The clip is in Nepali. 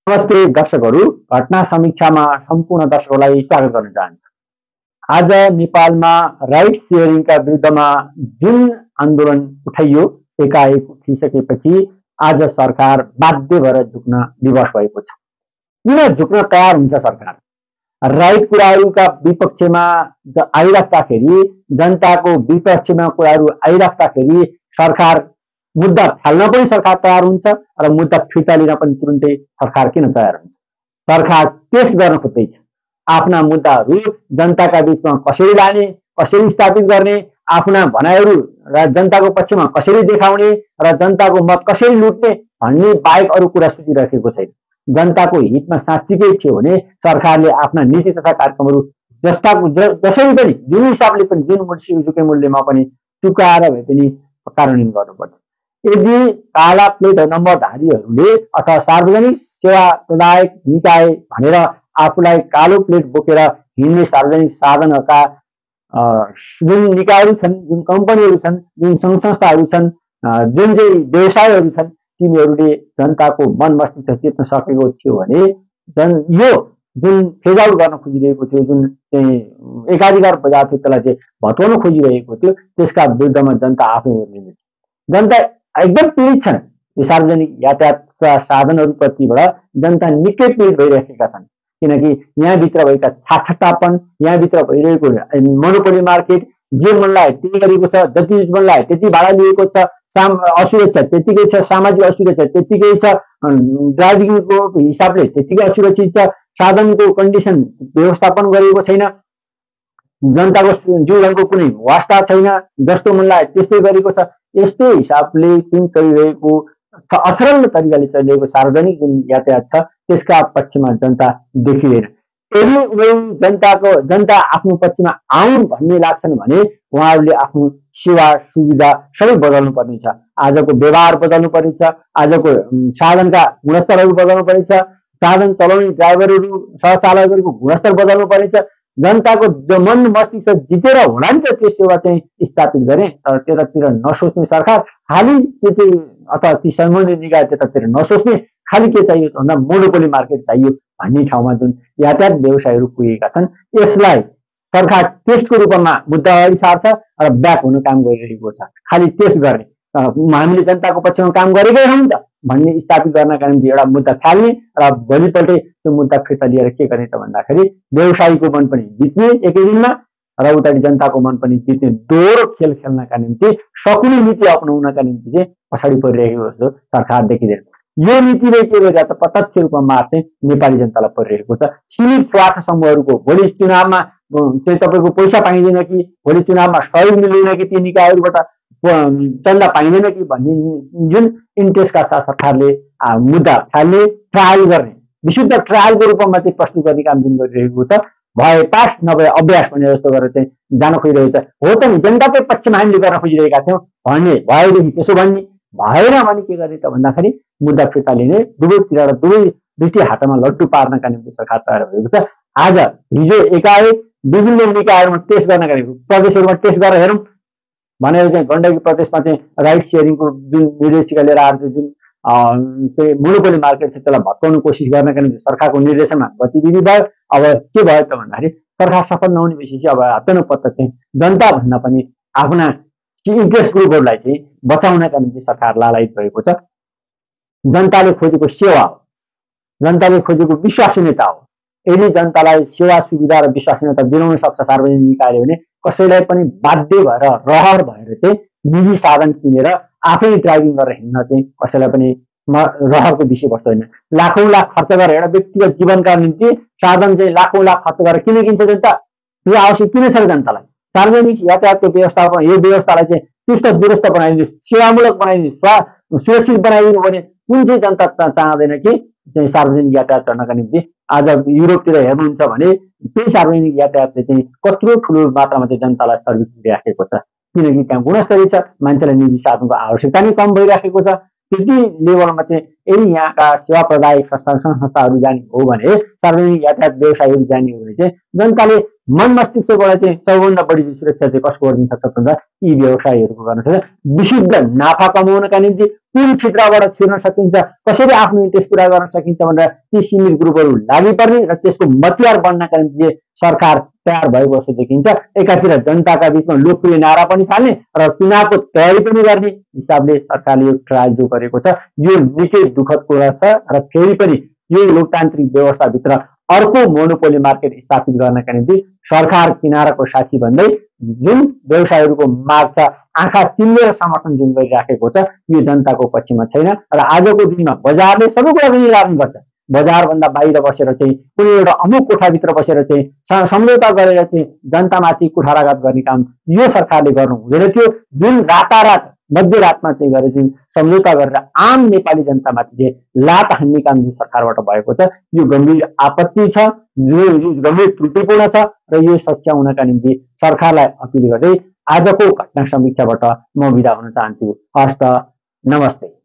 नमस्ते दर्शकहरू, घटना समीक्षामा सम्पूर्ण दर्शकहरूलाई स्वागत गर्न चाहन्छु। आज नेपालमा राइट सेयरिङका विरुद्धमा जुन आन्दोलन उठाइयो, एकाएक उठिसकेपछि आज सरकार बाध्य भएर झुक्न विवश भएको छ। किन झुक्न तयार हुन्छ सरकार? राइट कुराहरूका विपक्षमा आइराख्दाखेरि, जनताको विपक्षमा कुराहरू आइराख्दाखेरि सरकार मुद्दा फाल्न पनि सरकार तयार हुन्छ र मुद्दा फिर्ता लिन पनि तुरुन्तै सरकार किन तयार हुन्छ? सरकार टेस्ट गर्न खोज्दैछ। आफ्ना मुद्दाहरू जनताका बीचमा कसरी लाने, कसरी स्थापित गर्ने, आफ्ना भनाइहरू र जनताको पक्षमा कसरी देखाउने र जनताको मत कसरी लुट्ने भन्ने बाहेक अरू कुरा सोचिराखेको छैन। जनताको हितमा साँच्चीकै थियो भने सरकारले आफ्ना नीति तथा कार्यक्रमहरू जसरी पनि जुन हिसाबले पनि जुन मूल्यमा पनि चुकाएर भए पनि कार्यान्वयन गर्नुपर्छ। यदि काला प्लेट नम्बरधारीहरूले अथवा सार्वजनिक सेवा प्रदायक निकाय भनेर आफूलाई कालो प्लेट बोकेर हिँड्ने सार्वजनिक साधनका जुन निकायहरू छन्, जुन कम्पनीहरू छन्, जुन सङ्घ संस्थाहरू छन्, जुन चाहिँ व्यवसायहरू छन्, तिनीहरूले जनताको मन मस्तिष्क जित्न सकेको थियो भने यो जुन फेज आउट गर्न खोजिरहेको थियो, जुन चाहिँ एकाधिकार बजार थियो, त्यसलाई चाहिँ भत्काउन खोजिरहेको थियो, त्यसका विरुद्धमा जनता आफै ओर्लिन्छ। जनता एकदम पीडित छन्। यो सार्वजनिक यातायातका साधनहरूप्रतिबाट जनता निकै पीडित भइरहेका छन्, किनकि यहाँभित्र भएका छाछट्टापन, यहाँभित्र भइरहेको मोनोपोली मार्केट, जे मन लाग्यो त्यही गरेको छ, जति मन लाग्यो त्यति भाडा लिएको छ, असुरक्षा त्यतिकै छ, सामाजिक असुरक्षा त्यतिकै छ, ड्राइभिङको हिसाबले त्यतिकै असुरक्षित छ, साधनको कन्डिसन व्यवस्थापन गरेको छैन, जनताको जीवनको कुनै वास्ता छैन, जस्तो मन लाग्यो त्यस्तै गरेको छ। यस्तो हिसाबले जुन चलिरहेको अथरल्ल तरिकाले चलिरहेको सार्वजनिक जुन यातायात छ त्यसका पक्षमा जनता देखिँदैन। यदि जनता आफ्नो पक्षमा आउन् भन्ने लाग्छन् भने उहाँहरूले आफ्नो सेवा सुविधा सबै बदल्नु पर्नेछ। आजको व्यवहार बदल्नु पर्नेछ, आजको साधनका गुणस्तरहरू बदल्नु पर्नेछ, साधन चलाउने ड्राइभरहरू सहचालकहरूको गुणस्तर बदल्नु पर्नेछ। जनताको मन मस्तिष्क जितेर होला नि त त्यो सेवा चाहिँ स्थापित गरे। तर त्यतातिर नसोच्ने सरकार, खालि त्यो चाहिँ अथवा ती सम्बन्धित निकाय त्यतातिर नसोच्ने, खालि के चाहियो भन्दा मोनोपोली मार्केट चाहियो भन्ने ठाउँमा जुन यातायात व्यवसायहरू पुगेका छन्, यसलाई सरकार टेस्टको रूपमा मुद्दा अगाडि सार्छ र ब्याक हुन काम गरिरहेको छ। खालि टेस्ट गर्ने, हामीले जनताको पक्षमा काम गरेकै हौँ त भन्ने स्थापित गर्नका निम्ति एउटा मुद्दा फाल्ने र भोलिपल्टै त्यो मुद्दा फिर्ता लिएर के गर्ने त भन्दाखेरि व्यवसायीको मन पनि जित्ने एकै दिनमा र उता जनताको मन पनि जित्ने दोहोरो खेल खेल्नका निम्ति सकुनी नीति अपनाउनका निम्ति चाहिँ पछाडि परिरहेको जस्तो सरकार देखिँदैन। यो नीतिले के गरिरहेको छ? प्रत्यक्ष रूपमा मार चाहिँ नेपाली जनतालाई परिरहेको छ। सीमित स्वार्थ समूहहरूको भोलि चुनावमा चाहिँ तपाईँको पैसा पाइँदैन कि, भोलि चुनावमा सहयोग मिल्दैन कि, ती निकायहरूबाट चन्दा पाइँदैन कि भन्ने जुन इन्ट्रेस्टका साथ सरकारले मुद्दा फाल्ने, ट्रायल गर्ने, विशुद्ध ट्रायलको रूपमा चाहिँ प्रस्तुत गर्ने काम जुन गरिरहेको छ, भए पास नभए अभ्यास भन्ने जस्तो गरेर चाहिँ जान खोजिरहेको छ। हो त नि, जनताकै पक्षमा हामीले गर्न खोजिरहेका थियौँ भन्ने भएदेखि त्यसो भन्ने भएन भने के गर्ने त भन्दाखेरि मुद्दा फिर्ता लिने, दुवैतिर दुईटी हातमा लट्टु पार्नका निम्ति सरकार तयार भएको छ। आज हिजो एकाएक विभिन्न निकायहरूमा टेस्ट गर्नका निम्ति प्रदेशहरूमा टेस्ट गरेर हेरौँ भनेर चाहिँ गण्डकी प्रदेशमा चाहिँ राइट सेयरिङको जुन निर्देशिका लिएर आएर जुन मोनोपोली मार्केट छ त्यसलाई भत्काउनु कोसिस गर्नका निम्ति सरकारको निर्देशनमा गतिविधि भयो। अब के भयो त भन्दाखेरि सरकार सफल नहुने विषय अब हत्तनपत्त चाहिँ जनता भन्दा पनि आफ्ना इन्ट्रेस्ट ग्रुपहरूलाई चाहिँ बचाउनका निम्ति सरकार लालायित भएको छ। जनताले खोजेको सेवा हो, जनताले खोजेको विश्वसनीयता हो। यदि जनतालाई सेवा सुविधा र विश्वसनीयता दिलाउन सक्छ सार्वजनिक निकायले भने कसैलाई पनि बाध्य भएर रहर भएर चाहिँ निजी साधन किनेर आफै ड्राइभिङ गरेर हिँड्न चाहिँ कसैलाई पनि रहरको विषयवस्तु होइन। लाखौँ लाख खर्च गरेर एउटा व्यक्तिगत जीवनका निम्ति साधन चाहिँ लाखौँ लाख खर्च गरेर किन किन्छ जनता? यो आवश्यक किन छ जनतालाई? सार्वजनिक यातायातको व्यवस्थापन, यो व्यवस्थालाई चाहिँ चुस्त दुरुस्त बनाइदिनु, सेवामूलक बनाइदिनु, सुरक्षित बनाइदिनु भने कुन चाहिँ जनता चाहँदैन कि चाहिँ सार्वजनिक यातायात चढ्नका निम्ति? आज युरोपतिर हेर्नुहुन्छ भने त्यही सार्वजनिक यातायातले चाहिँ कत्रो ठुलो मात्रामा चाहिँ जनतालाई सर्भिस दिइराखेको छ, किनकि त्यहाँ गुणस्तरीय छ, मान्छेलाई निजी साधनको आवश्यकता नै कम भइराखेको छ। त्यति लेभलमा चाहिँ यदि यहाँका सेवा प्रदायक संस्थाहरू जाने हो भने, सार्वजनिक यातायात व्यवसायीहरू जाने हो भने चाहिँ जनताले मन मस्तिष्कबाट चाहिँ सबभन्दा बढी सुरक्षा चाहिँ कसको गरिदिन सक्छ भन्दा यी व्यवसायीहरूको गर्न सक्छ। विशुद्ध नाफा कमाउनका निम्ति कुन क्षेत्रबाट छिर्न सकिन्छ, कसरी आफ्नो इन्ट्रेस्ट पुरा गर्न सकिन्छ भनेर ती सीमित ग्रुपहरू लागि पर्ने र त्यसको मतियार बन्नका निम्ति सरकार तयार भएको जस्तो देखिन्छ। एकातिर जनताका बिचमा लोकप्रिय नारा पनि फाल्ने र चुनावको तयारी पनि गर्ने हिसाबले सरकारले यो ट्रायल जो गरेको छ यो निकै दुःखद कुरा छ र फेरि पनि यो लोकतान्त्रिक व्यवस्थाभित्र अर्को मोनोपोली मार्केट स्थापित गर्नका निम्ति सरकार किनाराको साथी भन्दै जुन व्यवसायीहरूको माग छ आँखा चिम्लेर समर्थन जुन गरिराखेको छ यो जनताको पक्षमा छैन र आजको दिनमा बजारले सबै कुरा निर्धारण गर्छ। बजारभन्दा बाहिर बसेर चाहिँ कुनै एउटा अमुक कोठाभित्र बसेर चाहिँ सम्झौता गरेर चाहिँ जनतामाथि कुठाराघात गर्ने काम यो सरकारले गर्नु हुँदैन थियो। जुन रातारात मध्यरातमा चाहिँ गरेर चाहिँ सम्झौता गरेर आम नेपाली जनतामाथि चाहिँ लात हान्ने काम जुन सरकारबाट भएको छ यो गम्भीर आपत्ति छ, यो गम्भीर त्रुटिपूर्ण छ र यो सच्याउनका निम्ति सरकारलाई अपिल गर्दै आजको घटना समीक्षाबाट म बिदा हुन चाहन्छु। हस्त, नमस्ते।